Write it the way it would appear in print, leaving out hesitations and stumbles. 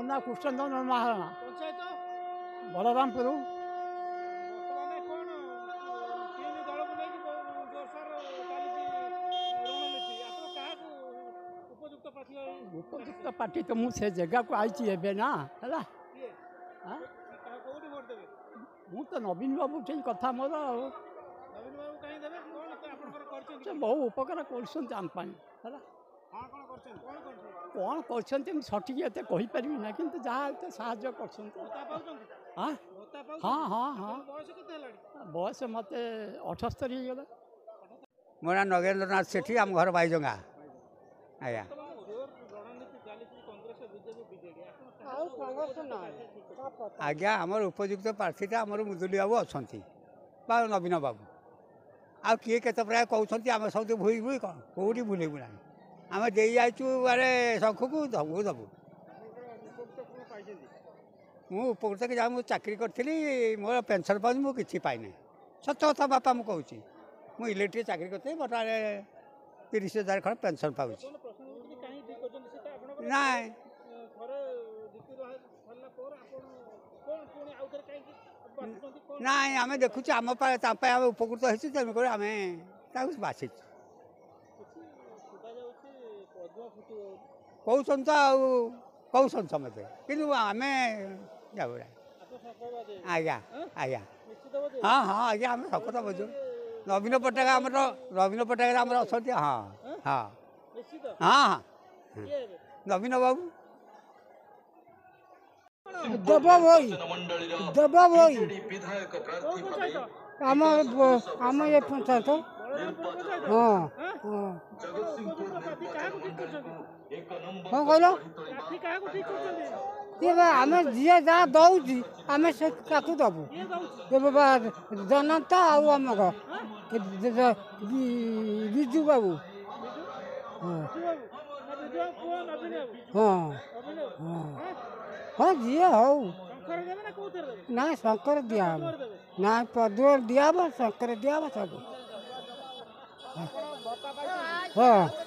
ନାଁ କୃଷ୍ଣଚନ୍ଦ୍ର ମହାରଣା, ବଳରାମପୁର। ଉପଯୁକ୍ତ ପାର୍ଟି ତ ମୁଁ ସେ ଜାଗାକୁ ଆଇଛି ଏବେ ନା ହେଲା। ମୁଁ ତ ନବୀନ ବାବୁ ଠେଇଁ କଥା ମୋର, ଆଉ ସେ ବହୁ ଉପକାର କରୁଛନ୍ତି ଆମ ପାଇଁ ହେଲା। କ'ଣ କରିଛନ୍ତି ମୁଁ ସଠିକ୍ ଏତେ କହିପାରିବି ନା, କିନ୍ତୁ ଯାହା ଏତେ ସାହାଯ୍ୟ କରୁଛନ୍ତି। ହଁ ହଁ ହଁ ହଁ। ବୟସ ମୋତେ 78 ହେଇଗଲା। ମୋ ନାଁ ନଗେନ୍ଦ୍ରନାଥ ସେଠୀ, ଆମ ଘର ବାଇଜଙ୍ଗା ଆଜ୍ଞା। ଆଜ୍ଞା, ଆମର ଉପଯୁକ୍ତ ପ୍ରାର୍ଥୀଟା ଆମର ମୁଦୁଲି ବାବୁ ଅଛନ୍ତି ବା ନବୀନ ବାବୁ। ଆଉ କିଏ କେତେ ପ୍ରାୟ କହୁଛନ୍ତି, ଆମେ ସବୁ ଭୁଇ ଭୁଇ କ'ଣ କେଉଁଠି ଭୁଲେଇବୁ ନାହିଁ। ଆମେ ଦେଇ ଯାଇଛୁ ଆରେ ଶଙ୍ଖକୁ ଦେବୁ ଦେବୁ। ମୁଁ ଉପକୃତ କି ଯାହା, ମୁଁ ଚାକିରି କରିଥିଲି, ମୋର ପେନ୍ସନ୍ ପାଉଛି, ମୁଁ କିଛି ପାଇନାହିଁ। ସତ କଥା ବାପା ମୁଁ କହୁଛି, ମୁଁ ଇଲେକ୍ଟ୍ରିକ୍ ଚାକିରି କରିଥିଲି, ବର୍ତ୍ତମାନ 30,000 ଖଣ୍ଡେ ପେନ୍ସନ୍ ପାଉଛି। ନାଇଁ ନାଇଁ, ଆମେ ଦେଖୁଛୁ ଆମ ପାଇଁ, ତା ପାଇଁ ଆମେ ଉପକୃତ ହେଇଛୁ, ତେଣୁକରି ଆମେ ତାକୁ ବାଛିଛୁ। କହୁଛନ୍ତି ତ ଆଉ କହୁଛନ୍ତି ସମସ୍ତେ, କିନ୍ତୁ ଆମେ ଯାଉ ଆଜ୍ଞା। ଆଜ୍ଞା ହଁ ହଁ ଆଜ୍ଞା, ଆମେ ସକତ ବୁଝୁ। ନବୀନ ପଟ୍ଟନାୟକ ଆମର, ନବୀନ ପଟ୍ଟନାୟକ ଆମର ଅଛନ୍ତି। ହଁ ହଁ ହଁ ହଁ, ନବୀନ ବାବୁ। ଦେବ ଭୋଇ, ଦେବ ଭୋଇ। ଆମ ଆମ ଏ ପଞ୍ଚାୟତ। ହଁ ହଁ। କ'ଣ କହିଲ? ଆମେ ଯିଏ ଯାହା ଦଉଛି ଆମେ ସେ ତାକୁ ଦେବୁ। ଏବେ ଜନତା ଆଉ ଆମର ବିଜୁ ବାବୁ। ହଁ ହଁ ହଁ ହଁ, ଯିଏ ହଉ ନା, ଶଙ୍କର ଦିଆହବ ନା ପଦ୍ମ ଦିଆହବ, ଶଙ୍କର ଦିଆହବ ସବୁ। ହଁ।